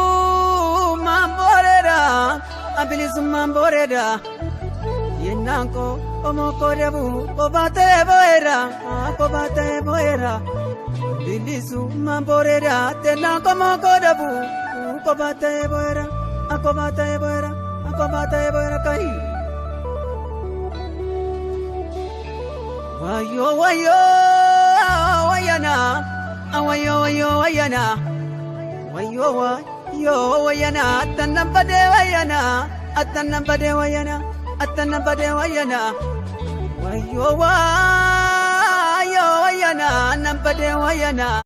Bilisummaan booreedha, bilisummaan booreedha. Yennaan koo qomoo koo dhabu kophaa ta'ee boo'eera, kophaa ta'ee boo'eera. Bilisummaan booreedha, tennaan qomoo koo dhabu kophaa ta'ee boo'eera, kophaa ta'ee boo'eera, kophaa ta'ee boo'eera kayi. Wayyoo wayyoo wayyana, wayyoo wayyoo wayyana, wayyoo wayyoo wayyana, attannan badee wayyana, attannan badee wayyana, attannan badee wayyana, wayyoo wayyoo wayyana, annan badee wayyana.